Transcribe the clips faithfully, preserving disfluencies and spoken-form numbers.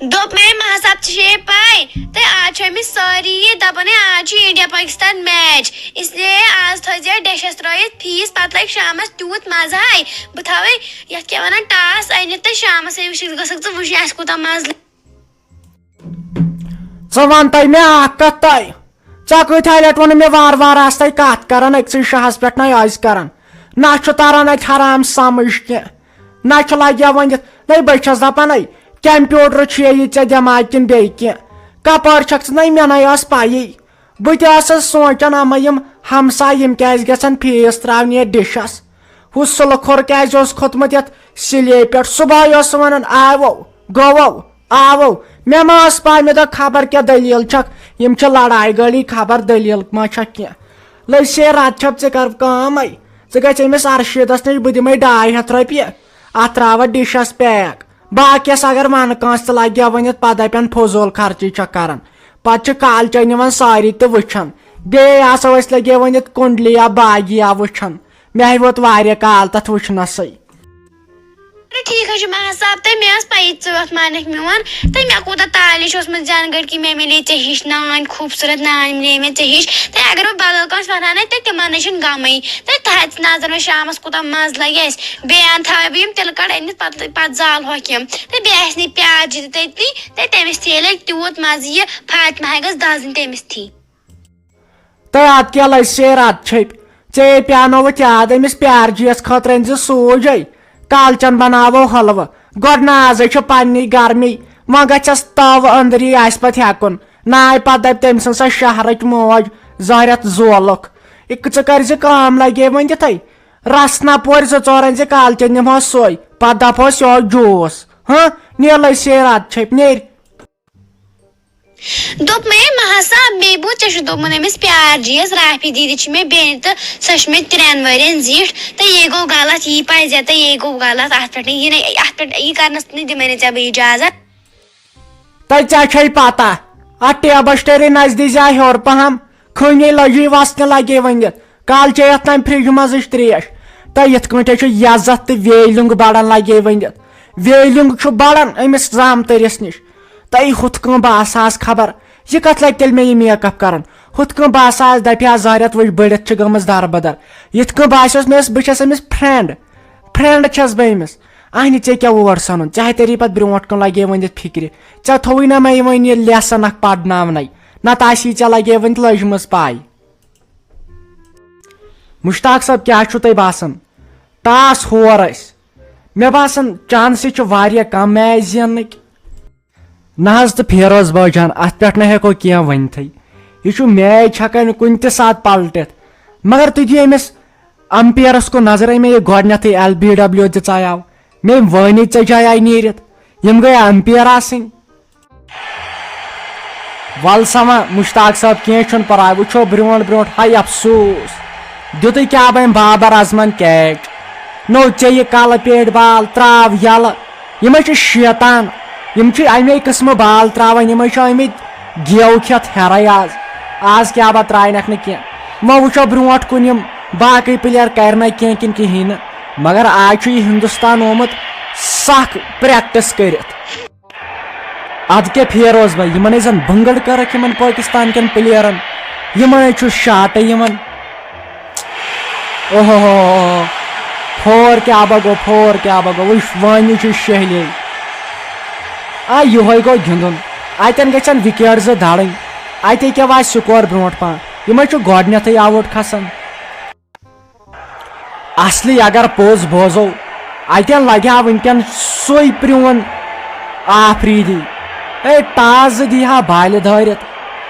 دوٚپ مےٚ، مہٕ حظ، ژےٚ چھے پَے، تہٕ آز چھِ أمِس سٲری یہِ دَپان، ہے، آز چھُ انڈیا پاکستان میچ، اس لیے آز تھٲیزِ ڈِشَس ترٲیِتھ فیٖس، پَتہٕ لَگہِ شامَس تیوٗت مَزٕ ہاے۔ بہٕ تھاوَے یَتھ کیٛاہ وَنان، ٹاس أنِتھ تہٕ شامَس ہے وٕچھِتھ گٔژھٕکھ ژٕ وٕچھِنۍ اَسہِ کوٗتاہ مَزٕ لَگہِ۔ ژٕ وَن تَے مےٚ اَکھ کَتھ تَے، ژےٚ کۭتۍ ہا لَٹہِ ووٚنُم مےٚ وارٕ وارٕ آستَے کَتھ کَران أکسٕے شاہَس پٮ۪ٹھ نَے آز کَران، نہ چھُ تَران اَتہِ حرام سَمٕجھ کینٛہہ۔ نہ چھُ لگیا ؤنِتھ، نَے بہٕ چھَس دَپان، ہے، کمپیوٹر چھُ یہِ ژےٚ دٮ۪ماغ کِنہٕ بیٚیہِ کینٛہہ؟ کَپٲرۍ چھَکھ ژٕ؟ نَے مےٚ نَے ٲس پَیی۔ بہٕ تہِ ٲسٕس سونٛچان، اَما یِم ہمساے، یِم کیٛازِ گژھن فیٖس ترٛاونہِ یَتھ ڈِشَس؟ ہُہ سُلہٕ کھوٚر کیٛازِ اوس کھوٚتمُت یَتھ سِلے پٮ۪ٹھ؟ صُبحٲے اوس سُہ وَنان، آوو، گوٚو، آوو۔ مےٚ ما ٲس پَے، مےٚ دوٚپ، خبر کیٛاہ دٔلیٖل چھَکھ، یِم چھِ لڑایہِ گٔلی، خبر دٔلیٖل ما چھَکھ کینٛہہ۔ لٔج سے رَتہٕ چھَپ، ژٕ کر کٲمٕے۔ ژٕ گژھ أمِس ارشیٖدس نِش، بہٕ دِمے ڈاے ہتھ رۄپیہِ، اتھ تراوتھ ڈِشس پیک۔ باقیس اگر ونہٕ کٲنٛسہِ تہِ لگہِ ہا ؤنِتھ، پتہٕ دپن فضوٗل خرچی چھکھ کران۔ پتہٕ چھِ کالچن یِوان سٲری تہٕ وٕچھان۔ بیٚیہِ آسو أسۍ لگے ؤنِتھ کُنڈلی یا باغی یا وٕچھان۔ مےٚ ہے ووت واریاہ کال تتھ وٕچھنسٕے۔ ٹھیٖک حظ چھُ، مہٕ حظ صاحب، تہٕ مےٚ ٲس پَیی ژٕ وَتھ مانَکھ میون، تہٕ مےٚ کوٗتاہ تالہِ چھُ اوسمُت زَنہٕ گٔڑۍ کہِ مےٚ مِلے ژےٚ ہِش نانۍ، خوٗبصوٗرت نانۍ مِلے مےٚ ژےٚ ہِش۔ تہٕ اگر بہٕ بدل کٲنٛسہِ وَنہٕ ہا نَے، تہٕ تِمَن نَے چھُنہٕ غمٕے۔ تہٕ تھاوِ ژٕ نظر وۄنۍ شامَس کوٗتاہ مَزٕ لَگہِ اَسہِ۔ بیٚیہِ اَنہٕ تھاوَے بہٕ یِم تِلہٕ کَڑ أنِتھ، پَتہٕ، پَتہٕ زالہٕ ہوکھ یِم۔ تہٕ بیٚیہِ آسہِ نہٕ پیار جی تہِ تٔتی، تہٕ تٔمِس تہِ ییٚلہِ تیوٗت مَزٕ یہِ، فاطمہ ہَے گٔژھ دَزٕنۍ تٔمِس تھی۔ تہٕ اَتھ کیٛاہ لَجہِ سیر اَتھ چھٔپۍ؟ ژےٚ پیٛانووُتھ یاد أمِس پیار جیَس خٲطرٕ أنۍ زِ سوٗجۍ۔ کالچن بناوو حلوٕ۔ گۄڈٕ نہ آزَے چھُ پننی گرمی۔ وۄنۍ گژھٮ۪س تاوٕ أنٛدری آسہِ پتہٕ ہٮ۪کُن۔ ناے پتہٕ دَپہِ تٔمۍ سٕنٛز سۄ شہرٕچ موج، زہرٮ۪تھ زولُکھ۔ یہِ ژٕ کٔرۍ زِ کٲم لگے وۄنۍ تِتھَے۔ رسنا پورِ زٕ ژور أنۍ زِ کالچن نِمہوس سۄے۔ پتہٕ دپہوس یہوے جوٗس۔ ہاں، نیرلے سیر اَتھ چھٔپۍ، نیرِ۔ دوٚپ مےٚ، مہا صاحب، مے بوٗز ژےٚ چھُ دوٚپمُت أمِس پیار جیَس، رافی دیدی چھِ مےٚ بیٚنہِ تہٕ سۄ چھِ مےٚ ترٛٮ۪ن ؤرِین زِٹھ، تہٕ یہِ گوٚو غلط، یی پَزِ ژےٚ تہٕ یہِ گوٚو غلط، اَتھ پٮ۪ٹھ نہٕ، یہِ نہٕ، اَتھ پٮ۪ٹھ، یہِ کَرنَس نہٕ دِمَے نہٕ ژےٚ بہٕ اِجازت۔ تہٕ ژےٚ چھے پتہ، اَتھ ٹیبَس ٹٔرِن نَزدیٖک زِ ہیوٚر پَہَم، کھٲنی لٔجی وَسنہِ لَگے ؤنِتھ۔ کالہٕ چیٚیَتھ تام فرجہِ منٛزٕچ ترٛیش۔ تہٕ یِتھ کٲٹھۍ چھُ یزتھ تہٕ ویلیُنگ بڑان لگے ؤنِتھ۔ ویلیُنگ چھُ بڑان أمِس زامتٕرِس نِش۔ تہٕ ہُتھ کٲنۍ باسان خبر، یہِ کتھ لگہِ تیٚلہِ مےٚ یہِ میک اپ کران؟ ہُتھ کٲنۍ باسان دپہِ ہا زہرٮ۪تھ وٕچھ بٔڑِتھ چھِ گٔمٕژ دربدر۔ یِتھ کٲنۍ باسیوس مےٚ، بہٕ چھَس أمِس فرینڈ۔ فرینڈ چھَس بہٕ أمِس۔ اہنہِ، ژےٚ کیٛاہ اور سنُن؟ ژےٚ ہا تیٚلہِ پتہٕ برونٛٹھ کُن لگے ؤنِتھ فکرِ۔ ژےٚ تھووُے نہ مےٚ یہِ وۄنۍ یہِ لیسن اکھ پرناونَے۔ نتہٕ آسی ژےٚ لگے ؤنِتھ لٔجمٕژ پاے۔ مشتاق صٲب، کیٛاہ چھُو تۄہہِ باسان؟ ٹاس ہور ٲسۍ۔ مےٚ باسان، چانسہٕ چھِ واریاہ کم میچ زیننٕکۍ۔ نہ حظ تہٕ فیروز بٲجان، اتھ پٮ۪ٹھ نہ ہٮ۪کو کینٛہہ ؤنتھٕے۔ یہِ چھُ میچ ہٮ۪کان کُنہِ تہِ ساتہٕ پلٹِتھ۔ مگر تُہۍ دِیِو أمِس امپیرس کُن نظر، أمۍ ہے گۄڈنیتھٕے ایل بی ڈبلیو دِژایاو۔ مےٚ وٲنی ژےٚ جایہِ آیہِ نیٖرِتھ۔ یِم گٔے امپیر آسٕنۍ۔ ول سا وۄنۍ مشتاق صٲب، کینٛہہ چھُنہٕ پرواے، وٕچھو برونٛٹھ برونٛٹھ۔ ہاے افسوس، دیُتُے کیٛاہ بہٕ أمۍ بابر اعظمن کیچ۔ نوٚو ژےٚ یہِ کلہٕ پیٹھ بال، تراو یلہٕ۔ یِمے چھِ شیطان، یِم چھِ امے قٕسمہٕ بال تراوان، یِمے چھِ آمٕتۍ گیو کھٮ۪تھ ہیرے آز۔ آز کیٛاہ بہٕ تراونکھ نہٕ کینٛہہ۔ وۄنۍ وٕچھو برونٛٹھ کُن یِم باقٕے پلیر کرِ نہ کینٛہہ کِنہٕ کِہیٖنۍ نہٕ، مگر آز چھُ یہِ ہندوستان آمُت سخ پریکٹس کٔرِتھ۔ ادٕ کیٛاہ فیروز بھائی، یِمن ہے زن بنگڑ کٔرٕکھ یِمن پٲکستان کٮ۪ن پلیرن، یِمن ہے چھُ شاٹے یِوان۔ اوہو، فور کیٛاہ بہ گوٚو، فور کیٛاہ بہ گوٚو، وٕچھ وٲنی چھُ شہلے۔ آ، یِہوٚے گوٚو گِنٛدُن۔ اتٮ۪ن گژھن وکیٹ زٕ دڑٕنۍ، اتے کیٛاہ واتہِ سکور برونٛٹھ پہن۔ یِمے چھِ گۄڈنیتھٕے آوُٹ کھسان۔ اصلی اگر پوٚز بوزو، اتٮ۪ن لگہِ ہا وٕنکٮ۪ن سُے پرٛون آفریدی۔ ہے، ٹاس زٕ دی ہا بالہِ دھٲرِتھ،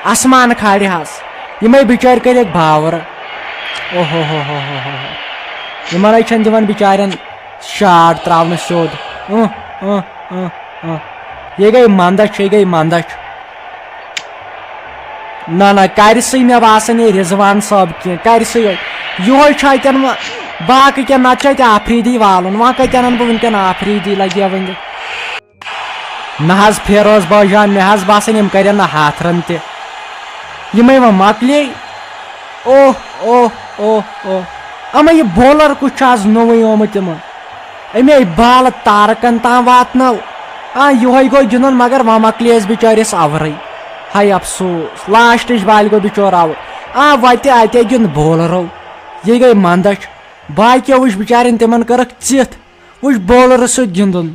اسمان کھالہِ ہس۔ یِمے بِچٲرۍ کٔرِکھ باورٕ۔ اوہو ہو ہو ہو ہو ہو۔ یِمن ہے چھنہٕ دِوان بِچارٮ۪ن شاٹ تراونہٕ سیوٚد۔ اۭں، اۭں، اۭں، اۭں۔ یہِ گٔے مندچھ، یہِ گٔے مندچھ۔ نہ، نہ، کرِ سٕے مےٚ باسان یہِ رضوان صٲب کینٛہہ، کرِ سٕے یوت۔ یِہوٚے چھُ اتٮ۪ن وۄنۍ باقٕے کینٛہہ، نتہٕ چھُ اتہِ آفریدی والُن۔ وۄنۍ کتہِ انن بہٕ وٕنکٮ۪ن آفریدی، لگہِ ہا وۄنۍ۔ نہ حظ فیروز بٲجان، مےٚ حظ باسان یِم کرن نہٕ ہتھ رن تہِ۔ یِمے وۄنۍ مۄکلے۔ اوہ، اوہ، اوہ، اوہ۔ اما یہِ بولر کُس چھُ آز نوٚوُے آمُت یِمن؟ أمۍ ہے بالہٕ تارکن تام واتنٲو۔ آ، یِہوٚے گوٚو گِنٛدُن، مگر وۄنۍ مۄکلیس بِچٲرِس اَورَے۔ ہاے افسوس، لاسٹٕچ بالہِ گوٚو بِچور آوُٹ۔ آ، وَتہِ اَتے گیُنٛد بولرو، یہِ گٔے مَندَچھ۔ باقیو وٕچھ بِچارٮ۪ن، تِمَن کٔرٕکھ ژِتھ، وٕچھ بولرٕ سۭتۍ گِنٛدُن۔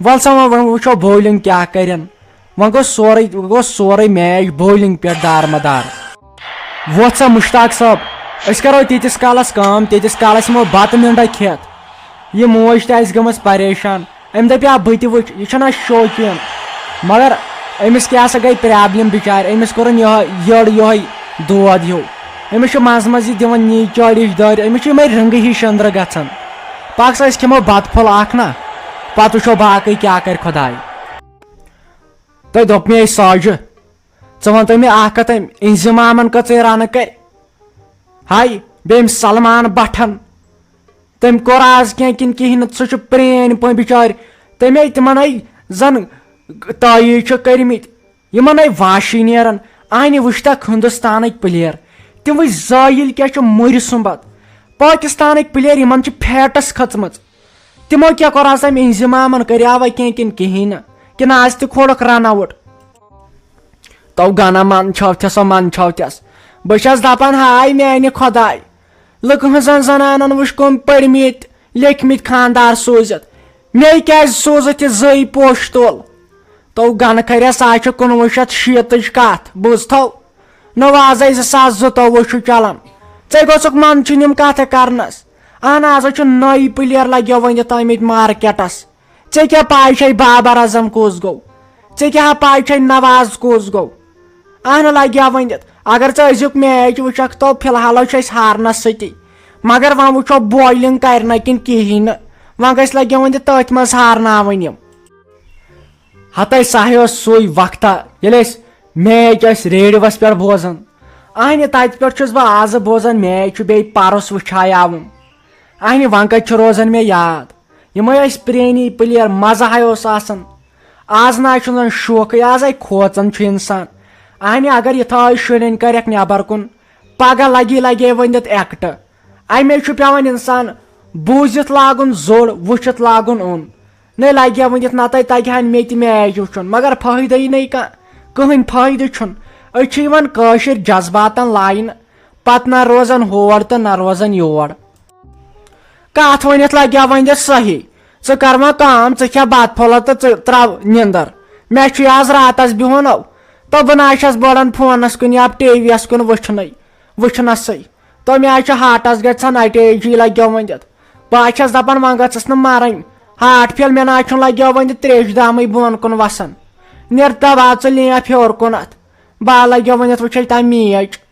وَل سا، وۄنۍ، وۄنۍ وٕچھو بولِنٛگ کیٛاہ کَرن۔ وۄنۍ گوٚو سورُے، وۄنۍ گوٚو سورُے میچ بولِنٛگ پٮ۪ٹھ دارمدار۔ وۄتھ سا مُشتاق صٲب، أسۍ کَرو تیٖتِس کالَس کٲم، تیٖتِس کالَس یِمو بَتہٕ مِنٛڈا کھٮ۪تھ۔ یہِ موج تہِ آسہِ گٔمٕژ پریشان۔ أمۍ دَپہِ، آ، بہٕ تہِ وٕچھ، یہِ چھُنہ شوقیٖن۔ مگر أمِس کیٛاہ سا گٔے پرٛابلِم بِچارِ، أمِس کوٚرُن یِہوٚے یٔڑ، یِہوٚے دود ہیوٗ۔ أمِس چھُ منٛزٕ منٛزٕ یہِ دِوان نی چٲڑِش دٲرِتھ، أمِس چھُ یِمَے رنٛگہٕ ہِش أنٛدرٕ گژھان۔ پَک سا، أسۍ کھٮ۪مو بَتہٕ پھوٚل اَکھ نا، پَتہٕ وٕچھو باقٕے کیٛاہ کَرِ خۄداے۔ تۄہہِ دوٚپ مےٚ، أے ساجہِ، ژٕ وَن تہٕ مےٚ اَکھ کَتھ، أمۍ انضمامَن کٔژٕے رَنہٕ کَرِ؟ ہاے، بیٚیہِ أمۍ سلمان بٹھن۔ تٔمۍ کوٚر آز کینٛہہ کِنہٕ کِہیٖنۍ نہٕ؟ سُہ چھُ پرٛٲنۍ پٲٹھۍ بِچٲرۍ۔ تٔمۍ ہے تِمن ہے زن تٲیٖج چھِ کٔرمٕتۍ۔ یِمن ہے واشی نیران۔ اہنہِ وٕچھتکھ ہندوستانٕکۍ پٕلیر۔ تِم وٕچھ زٲیِل کیٛاہ چھِ مُرِ سُمبتھ۔ پٲکِستانٕکۍ پٕلیر، یِمن چھِ فیٹس کھٔژمٕژ۔ تِمو کیٛاہ کوٚر آز تٔمۍ انضمامن؟ کریاوا کینٛہہ کِنہٕ کِہیٖنۍ نہٕ؟ کِنہٕ آز تہِ کھولُکھ رن آوُٹ؟ تو گنہ من چھو تھس، سو من چھو تھس۔ بہٕ چھس دپان، ہاے میانہِ خۄداے، لُکہٕ ہٕنٛزن زنانن وٕچھ کٕم پٔرمٕتۍ لیکھمٕتۍ خاندار سوٗزِتھ۔ مے کیازِ سوٗزُتھ یہِ زٔے پوشہٕ تُل؟ تو گنہٕ کھریا، سا چھِ کُنوُہ شیٚتھ شیٖتٕچ کتھ، بوٗزتھو؟ نوازے زٕ ساس زٕتووُہ چھُ چلان۔ ژے گوٚژھُکھ منٛدچھُن یِم کتھٕ کرنس۔ اہن، آز چھُ نٔے پٕلیر لگیو ؤنِتھ آمٕتۍ مارکیٹس۔ ژےٚ کیٛاہ پاے چھے بابر اعظم کُس گوٚو؟ ژےٚ کیٛاہ پاے چھے نواز کُس گوٚو؟ اہن لگیا ؤنِتھ، اگر ژٕ أزیُک میچ وٕچھکھ تو فی الحال چھُ أسۍ ہارنس سۭتی، مگر وۄنۍ وٕچھو بولنگ کرِ نہ کِنہٕ کِہیٖنۍ نہٕ۔ وۄنۍ گژھِ لگیا ؤنِتھ تٔتھۍ منٛز ہارناوٕنۍ یِم۔ ہتے سا ہے اوس سُے وقتہ، ییٚلہِ أسۍ میچ ٲسۍ ریڈیوس پٮ۪ٹھ بوزان۔ اہنہِ تتہِ پٮ۪ٹھ چھُس بہٕ آزٕ بوزان میچ چھُ بیٚیہِ پرُس وٕچھایاوُم۔ اہنہِ وۄنۍ کتہِ چھُ روزان مےٚ یاد؟ یِمے ٲسۍ پرٛٲنی پٕلیر، مزٕ ہاے اوس آسان۔ آز نہ حظ چھُنہٕ زن شوقٕے، آز ہاے کھوژان چھُ انسان۔ اہنہِ اگر یِتھٲے شُرٮ۪ن کرٮ۪کھ نٮ۪بر کُن، پگاہ لگی لگے ؤنِتھ ایکٹہٕ۔ امے چھُ پٮ۪وان انسان بوٗزِتھ لاگُن زوٚر، وٕچھِتھ لاگُن اوٚن۔ نے لگہِ ہا ؤنِتھ، نتہٕ تگہِ ہا نہٕ مےٚ تہِ میچ وٕچھُن، مگر فٲیدٕ یی نہٕ کانٛہہ، کٕہٕنۍ فٲیدٕ چھُنہٕ۔ أسۍ چھِ یِوان کٲشِر جذباتن لاینہٕ، پتہٕ نہ روزان ہور تہٕ نہ روزان یور۔ کتھ ؤنِتھ لگہِ ہا ؤنِتھ صحیح۔ ژٕ کر وۄنۍ کٲم، ژٕ کھےٚ بتہٕ پھوٚلہ تہٕ ژٕ تراو نِندٕر۔ مےٚ چھُ آز راتس بِہُن او، تہٕ بہٕ نہ چھَس بوڑان فونس کُن یا ٹی وی یس کُن وٕچھنَے، وٕچھنَسٕے۔ تہٕ مےٚ حظ چھُ ہارٹس گژھان اٹیک جی لگیو ؤنِتھ۔ بہٕ حظ چھَس دپان وۄنۍ گٔژھٕس نہٕ مرٕنۍ۔ ہارٹ فیل مےٚ نہ حظ چھُنہٕ لگیو ؤنِتھ تریشہِ دامٕے بۄن کُن وسان۔ نیر دباو ژٕ لینف ہیوٚر کُنتھ۔ بہٕ حظ لگیو ؤنِتھ وٕچھے تام میچ۔